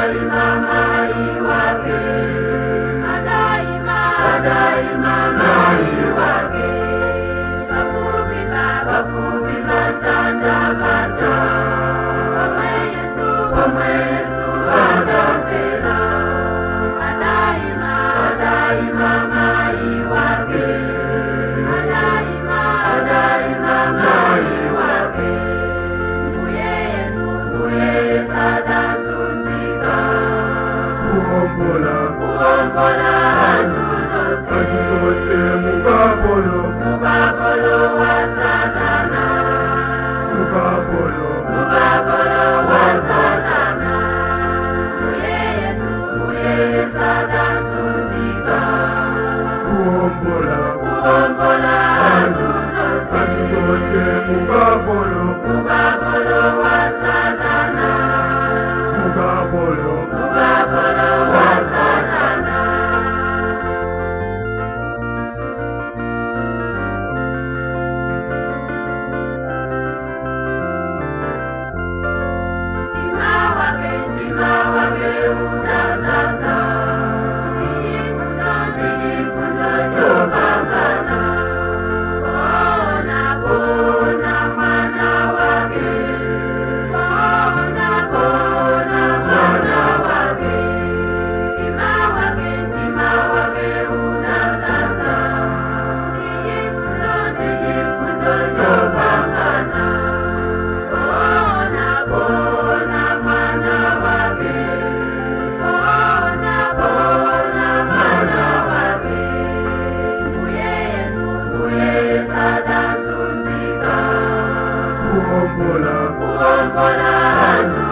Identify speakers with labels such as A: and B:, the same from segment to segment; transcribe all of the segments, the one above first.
A: Adaima mai wake, adaima, adaima mai wake. Bafubi batanda bacha, omwe Yesu adafela. Adaima, adaima mai wake, adaima, adaima mai wake. Mbuye Yesu adazunzika,
B: kuombola,
A: kuombola
B: anthu onse mukapolo,
A: mukapolo wa Satana,
B: mukapolo,
A: mukapolo wa Satana. Mbuye Yesu adazunzika,
B: kuombola,
A: kuombola
B: anthu onse mukapolo,
A: mukapolo wa Satana,
B: mukapolo,
A: mukapolo wa Satana. Mtima wake unataka, ndichifundo chopambana. Ona, ona mwana wake, ona, ona mwana wake. Mtima wake unataka, ndichifundo chopambana. Ona, ona mwana wake, ona, ona mwana wake. Mbuye Yesu adazunzika,
B: kuombola,
A: kuombola
B: anthu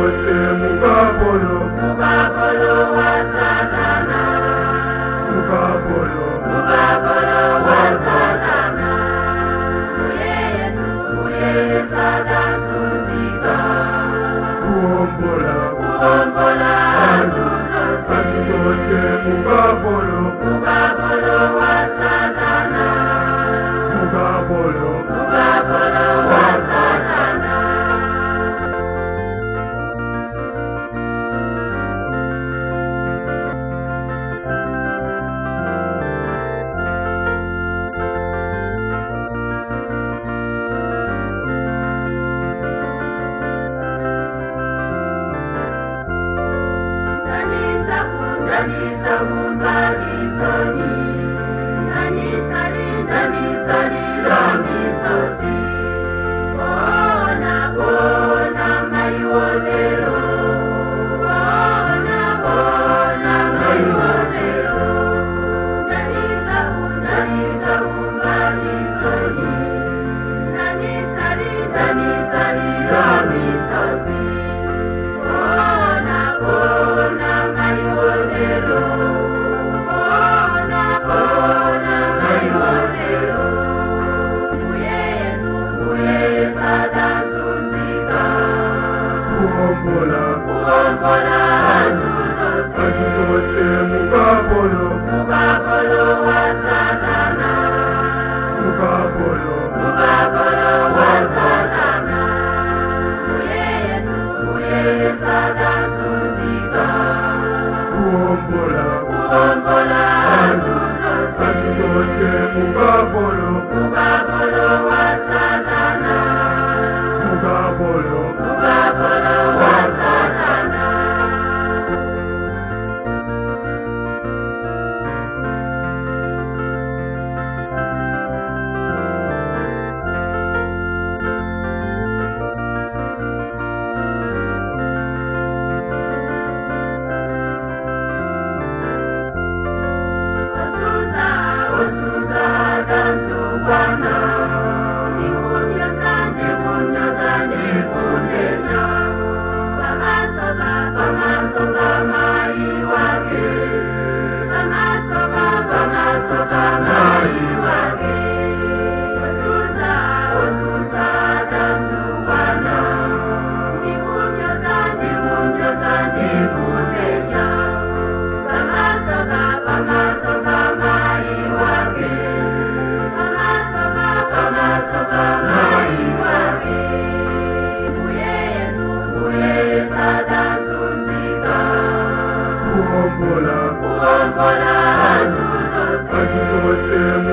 B: onse mukapolo,
A: mukapolo wa Satana,
B: mukapolo,
A: mukapolo wa Satana. Mbuye Yesu adazunzika,
B: kuombola,
A: kuombola
B: anthu onse mukapolo,
A: mukapolo wa Satana,
B: mukapolo,
A: mukapolo wa Satana. Ndanisa kumbalisoni, ndanisa lilamisozi. Ona, ona maiwotelo, ona, ona maiwotelo. Ndanisa kumbalisoni, ndanisa lilamisozi. Ona, ona maiwotelo, ona, ona maiwotelo. Mbuye Yesu adazunzika,
B: kuombola,
A: kuombola
B: anthu onse mukapolo,
A: mukapolo wa Satana,
B: mukapolo,
A: mukapolo wa Satana. Mbuye Yesu adazunzika,
B: kuombola,
A: kuombola
B: anthu onse mukapolo,
A: mukapolo wa Satana,
B: mukapolo,
A: mukapolo wa Satana. Kuombola anthu tonse.
B: Anthu tonse.